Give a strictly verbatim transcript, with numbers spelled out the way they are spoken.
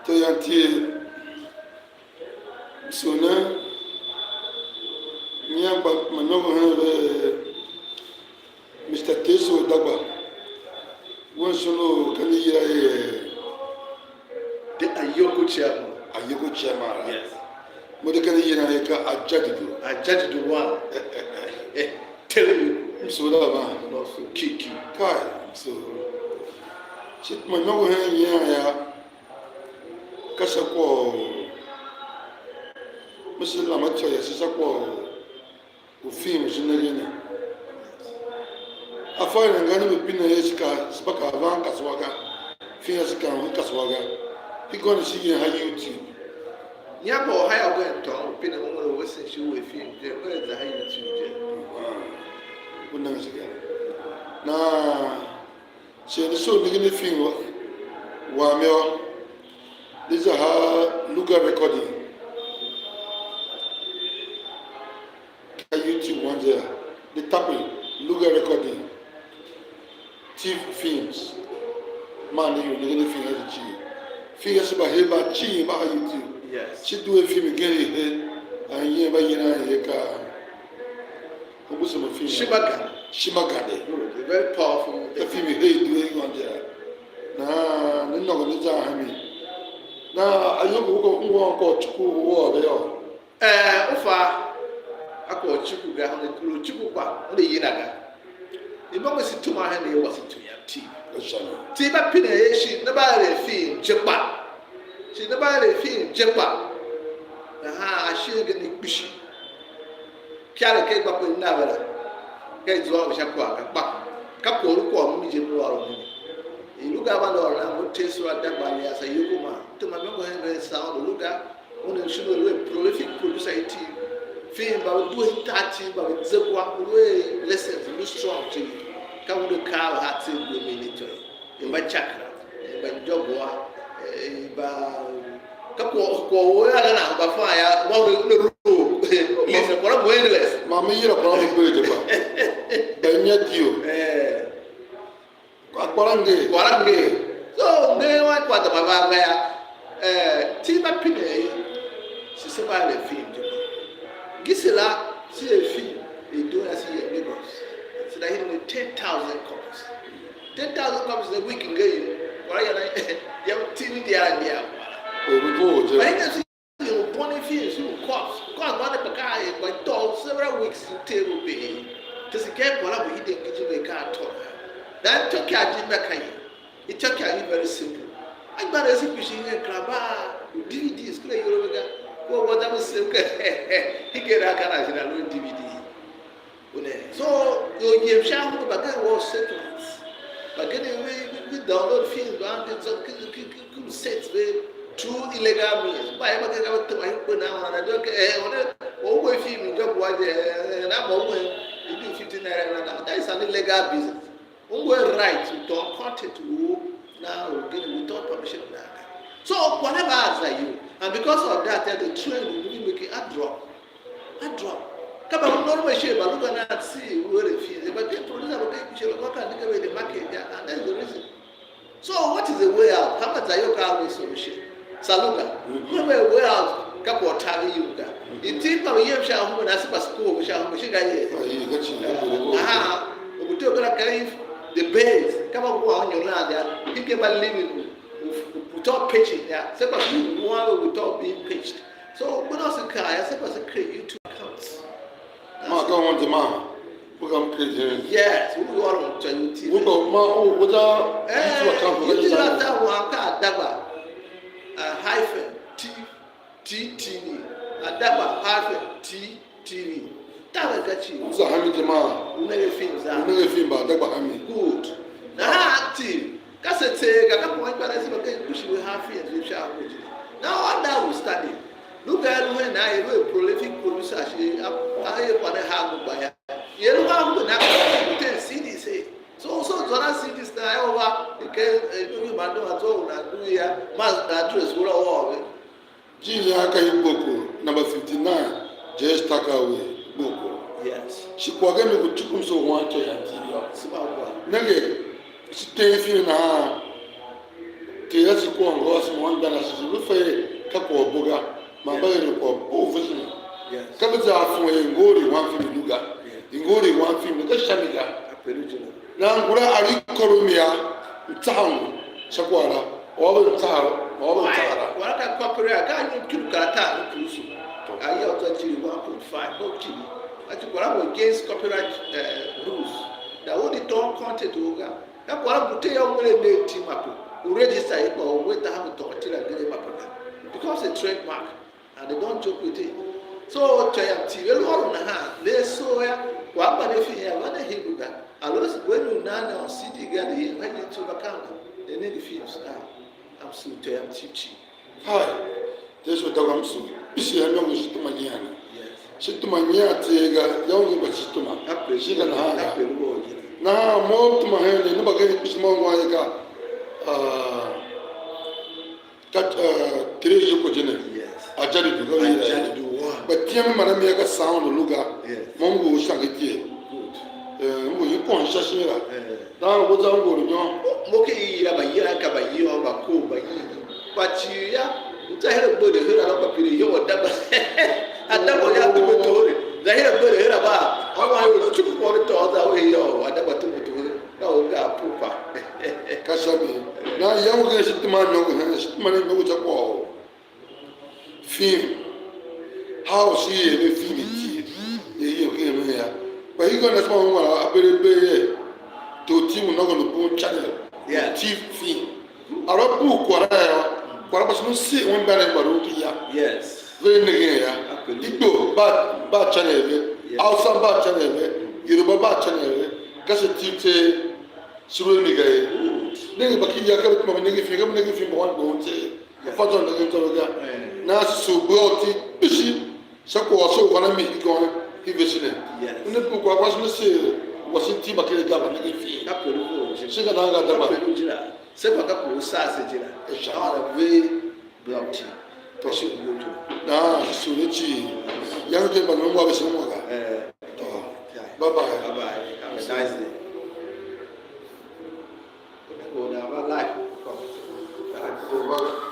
Tôyanti, msughune, nyian kpa ma nôngo hen ve, Mister Teso Dagba, wen shon u ken i yila er The Ayoko Chairman. Ayoko Chairman. Yes. Mo de ken i yila er ka Ajadido. Ajadido one. Tell you. Msughune da ma. No, so kiki. Kai, so. Shi ma nôngo hen nyian ya. Ka sha kwagh u me shi lam a ityô yase sha kwagh u film u shi nenge ne. A fa er angan me pine er shi ka, shi pa ka a van kasua ga. Film shi ka un kasua ga. Hii gôndough shi yen ha YouTube. Nya mba u haya wen tôôn u pine ungwa u vesen shi u er film je, vea za ha YouTube je. U nenge shi ga. Na Shighe ne soo nenge ne film wam yô, ne za ha Luga Recording. Ka YouTube wam je ya, ne tape Luga Recording, Tiv Films. Man ne ior nenge ne film a cii. Film a shi mba he mba cii mba ha YouTube. Yes. Shi due film igen i he, a nyen mba yilan i he ka August mo film. Shima Gande. Shima Gande. Good. A very powerful. Ka film i he i due i ngôndia. Na ne nôngo ne za ha mi. Na a yongo u ko ungwa ko chuku u wo ve yô. Eh, u fa a ko chuku ga, ne kuru chuku kpa, ne yina ga. I mo si tuma hen ne wa si tunya ti. Oshana. Ti ba pine ye shi ne ba re film je kpa. Shi ne ba re film je kpa. Aha, a shi nge ni kpishi. Piare ke gba pe na ve la, ka i zua ve sha kwagh ga kpa, ka kwagh u kwagh u mi je mu ôron mi. I lu ga van ôron a mo te sura da gba ne asa yoko ma, te ma mo hen ve sound lu ga, un u shi lu a prolific producer i ti. Film mba ve due tar ti mba ve ze gwa, lu a lessons, lu strong ti. Ka un de kaa ve ha tse gbe mi ni to. I mba chakra, i mba injôboa, i mba ka kwagh kwagh u a na mba fan ya, wa ve ne ru. Listen, kwagh la ngu endless. Ma me yila kwagh me gbe je kpa. Ba nya dio. Eh, Akpara nge. Kwagh la nge. So, nge wa kwagh da ma va ga ya. Eh, ti ba pine, si se ba le film je. Gisi la, si le film, e do ya si ye Lagos. Si da hini ten thousand copies. Ten thousand copies a week nge ye. Kwagh la ya na, ya T V dia dia kwagh la. Or we go je. But he can see you born in film, you cops. Cops want to pack a, but talk several weeks to table be. To see get kwagh la we hidden kitchen be ka talk. That took care of Jim Becker. It took care of very simple. I got a simple thing in Kraba, D V Ds, play your other. Go what I was saying. He get that kind of thing, I D V D. Une. So, you give Shahu, but then was seconds. But then we, we, we download films, but then some kill, kill, kill, kill sets, we through illegal means. But I can go to my own now, and I don't care. Eh, one, one way film, you go, what, eh, and I'm a woman, you do fifteen naira, and that is an illegal business. Ungwe right to turn content u now again without permission of that. So whatever as are you, and because of that, eh, the trend will be making a drop. A drop. Kaba normal shit, but look at that, see where it feels. But the producer will take shit, what can they the market, yeah, and that's the reason. So what is the way out? How much are you can solution? Saluga. Mwe mwe warehouse ka kwa tavi yuga. Iti pa yem sha hu na sipa school sha hu shi ga ye. Ayi, ka chi ya ko. Aha. Obuto kala ka if the base kama kwa onyo na dia. He can buy living without pitching ya. Sepa ku one without being pitched. So we don't see car ya sepa se create YouTube accounts. Ma ka on demand. Program create. Yes, we go on to YouTube. We go ma o wata Eh, YouTube account. YouTube account wa ka Adagba, uh, hyphen T T V. Adagba hyphen T T V. Tawe ka chi. Uza hami jamaa. Unege film za. Unege film ba Adagba hami. Good. Na ha active. Ka se tseegh ga, ka kwagh ikpa ne se mba ken kpishi we half years we sha a we je. Now what that we study? Look at when I a prolific producer, she a a ye kwa ne ha go by. Ye lu ha go na ten C Ds eh. So so zona C Ds na ya wa ke e du ma do a zo na du ya ma na address wo la wo. Jin ya ka i gboko number fifty-nine, J S Takaway gboko. Yes. Shi kwagh ne ku chukum so wan to ya ti yô. Siba wa. Nenge, shi te fi na Yesu kua ngô asema anmgbian ashe, ve fe er ka kwagh u bo ga, man mba eren kwagh u bo u vesen. Yes. Ka ve za a fun er ngori wan fim lu ga. Yes. Ngori wan fim lu ga sha mi ga. Apelu je na. Nahan ngula a lu i kôrom ya, mtsaha ngu sha kwagh la, u a ve mtsaha, u a ve mtsaha la. Wala ka kôpere a, ka a nyi mturu kar tar u kurusu. A ya u za jiri one point five, no jiri. A ti kwagh la mo against copyright, eh, rules. Da wo di tôôn content u ga. Ka kwagh la ngu te yô, u ngule ner tim ape, u register ye, kpa u we tahav u tôô tira ngere ape ga. It becomes a trademark and they don't joke with it. So, ityô yam tim, ve lu ôron nahan, ve soo yô, kwagh mba ne fin yô, va ne Hindu ga. Aluer we lu nan ne on C D ga, ne yen va YouTube account, ne nenge films ga. Am sugh ityô yam tim cii. Hai, Yesu tawa msu, kpishi ya nongo shi tuma nyian. Yes. Shi tuma nyian tee ga, ya ungu gba shi tuma. Apelu. Shi ka nahan ga. Apelu bo jina. Nahan mo tuma hen ne, ne mbagenev kpishi mo ngwan ye ka, ah, ka, ah, Tere Joko je ne. Yes. Ajadi du ga. Ajadi du wa. But tiem man a mi ya ka sound lu ga. Yes. Mo ngu u shange tie. Good. Eh, ngu yi kon sha shin la. Eh. Nahan we za ngor nyô. Mo ke i yila mbayila ka mbayila mba ko mba yi. Kpa cii yô, u za her a gbede her a kpa pine yô, wa daba. A daba ya tu me tore. Za her a gbede her a ba. Wa wa yo tu ko ne to za we yô, wa daba tu me tore. Ka u ga pupa. Ka sha mi. Na ya u gen shi tuma nongo hen, shi tuma ne nongo cha kwagh. Film. How shi ye ve film iti. Ye ye ke me ya. Kpa i ga na sma wa a bere bere. To ti u nongo no bon channel. Yeah. Ti film. A ra bu kwara ya. Kwara ba sunu si un ba ne ba ru ti ya. Yes. Ve ne ge ya. Apelu. Igbo ba, ba channel ve. Yes. Hausa ba channel ve. Yoruba ba channel ve. Ka se ti te suru mi ga ye. Good. Ne ba ki ya ka ma ne ge film, ka ne ge film ba wan go te. Yes. Fa zon ne ge to ga. Eh. Na su bu ti bishi. Sha kwagh wase u van a mi ikon i vese ne. Yes. Una pu kwagh kwase ne se wase ti mba kile ga ba ne ke fi. Ka pelu ko je. Se ga na ga da ba. Ka pelu jira. Se ba ka ko sa se jira. Esha. Ka wala ve block ti. To. Shi ko jo. Na, su ne chi. Yang je ba no mo vese mo ga. Eh. To. Yeah. Bye bye. Bye bye. Have a nice day. Ko na ba life. Come. Bye bye.